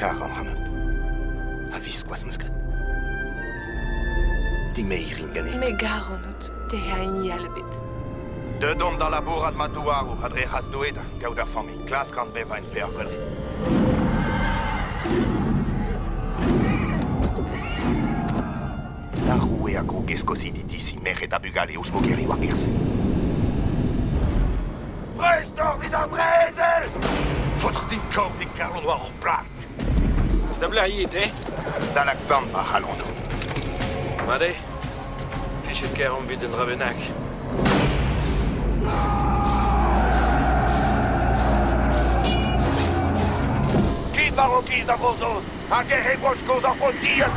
Karan ac'hanout. A-viskoazh 'm eus graet. Dimeiriñ ganit. Me gar ac'hanout, te ha hini all ebet. Deuet on da labourat ma douaroù ha dre c'hras Doue da gaout ar familh. Klask ran bevañ en peoc'h gwellret. Ar roue a grog e skozidi disi merc'hed ha bugale ouzh mogerioù ar gêr-se. Prest oc'h evit ar brezel! Faotr din kaout e kalon war hor plad. Da belec'h eo, te? Da lak va c'halonoù. Mat eo. Fichet kaer omp evit un dra bennak. Kit war ho kiz da Vro-Saoz hag ec'h eo Bro-Skos ar frontier!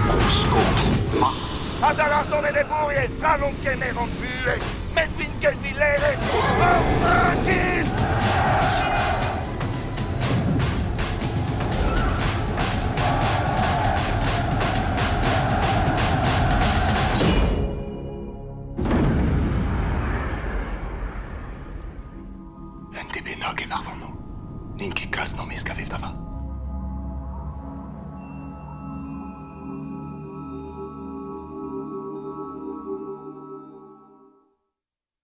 Bro-Skos, mas! Ha da lâr d'hon enebourien, n'hallont kemer hon buhez, met vint ket vilerezh ur frankiz! Un de bennak e varvano. N'int ket kalz n'am eus kavet da vat.